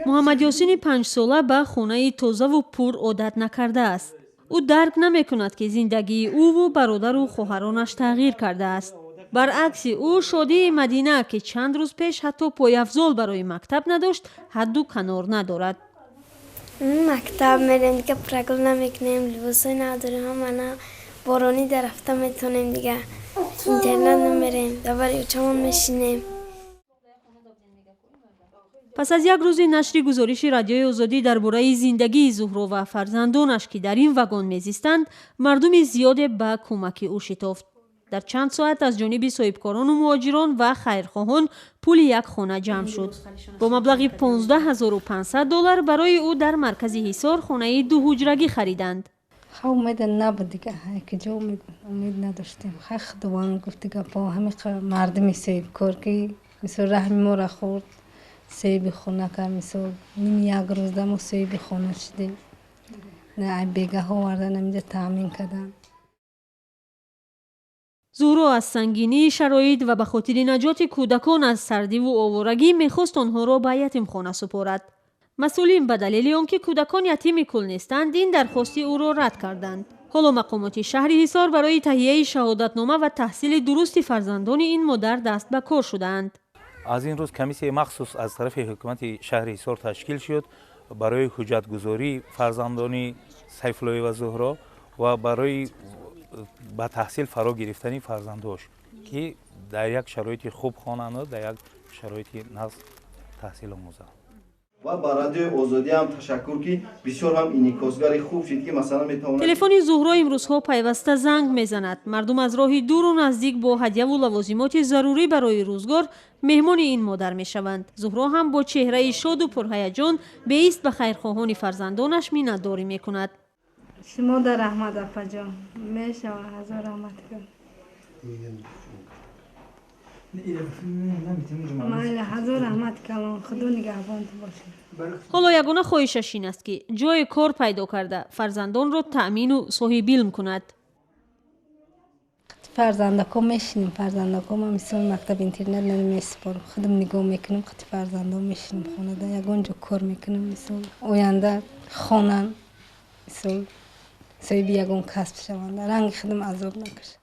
Муҳаммадёсини 5-сола ба хонаи тозаву пур одат накардааст. Ӯ дарк намекунад, ки зиндагии ӯву бародару хоҳаронаш тағйир кардааст. Баръакси ӯ, шодии Мадина, ки чанд рӯз пеш ҳатто пойафзол барои мактаб надошт, ҳадду канор надорад. Мактаб мерем, дига прогул намекунем, либосҳои надорем, ҳамана боронӣ дар рафта метавонем, дига интернат намерем, дар бари очамон мешинем. Пас аз як рӯзи нашри гузориши Радиои Озодӣ дар бораи зиндагии Зуҳро ва фарзандонаш, ки дар ин вагон мезистанд, мардуми зиёде ба кӯмаки ӯ шитофт. Дар чанд соат аз ҷониби соҳибкорону муҳоҷирон ва хайрхоҳон пули як хона ҷамъ шуд. Бо маблағи 15 500 доллар барои ӯ дар маркази Ҳисор хонаи дуҳуҷрагӣ хариданд. Ха, умеда набуд дига, ки ҷо умед надоштем. Ха, Худованд гуфт дига, бо ҳами мардуми соҳибкор, ки мисол раҳми моро хӯрд, соҳиби хона кард. Мисол, ними як рӯзда мо соҳиби хона шудем. Бегаҳо овардан, аминҷа таъмин карданд. Зуҳро аз сангинии шароит ва ба хотири наҷоти кӯдакон аз сардиву оворагӣ мехост онҳоро ба ятимхона супорад. Масъулин ба далели он ки кӯдакон ятими кул нестанд, ин дархости ӯро рад карданд. Ҳоло мақомоти шаҳри Ҳисор барои таҳияи шаҳодатнома ва таҳсили дурусти фарзандони ин модар даст ба кор шудаанд. Аз ин рӯз комиссияи махсус аз тарафи ҳукумати шаҳри Ҳисор ташкил шуд барои ҳуҷҷатгузории фарзандони Сайфуллоева Зуҳро ва барои ба таҳсил фаро гирифтани фарзандош, ки дар як шароити хуб хонанду дар як шароити нағз таҳсил омӯзанд. Ва ба Радиои Озодӣ ҳам ташаккур, ки бисёр ҳам инъикосгари хуб шид, ки масалан метавонад. Телефони Зуҳро имрӯзҳо пайваста занг мезанад. Мардум аз роҳи дуру наздик бо ҳадяву лавозимоти зарурӣ барои рӯзгор меҳмони ин модар мешаванд. Зуҳро ҳам бо чеҳраи шоду пурҳаяҷон беист ба хайрхоҳони фарзандонаш миннатдорӣ мекунад. Шумо дар раҳмат, апаҷон, мешава, ҳазор раҳмат кун. Майли, ҳазор раҳмат калон, Худо нигаҳбонту бошад. Ҳоло ягона хоҳишаш ин аст, ки ҷое кор пайдо карда, фарзандонро таъмину соҳибилм кунад. Фарзандако мешинем, фарзандако ма мисол мактаб интернат намесупорам, худам нигоҳ мекунам, хати фарзандо мешинам хонада, ягон ҷо кор мекунам, мисол, оянда хонан, мисол, соҳиби ягон касб шаванд, ранги худам азоб накашам.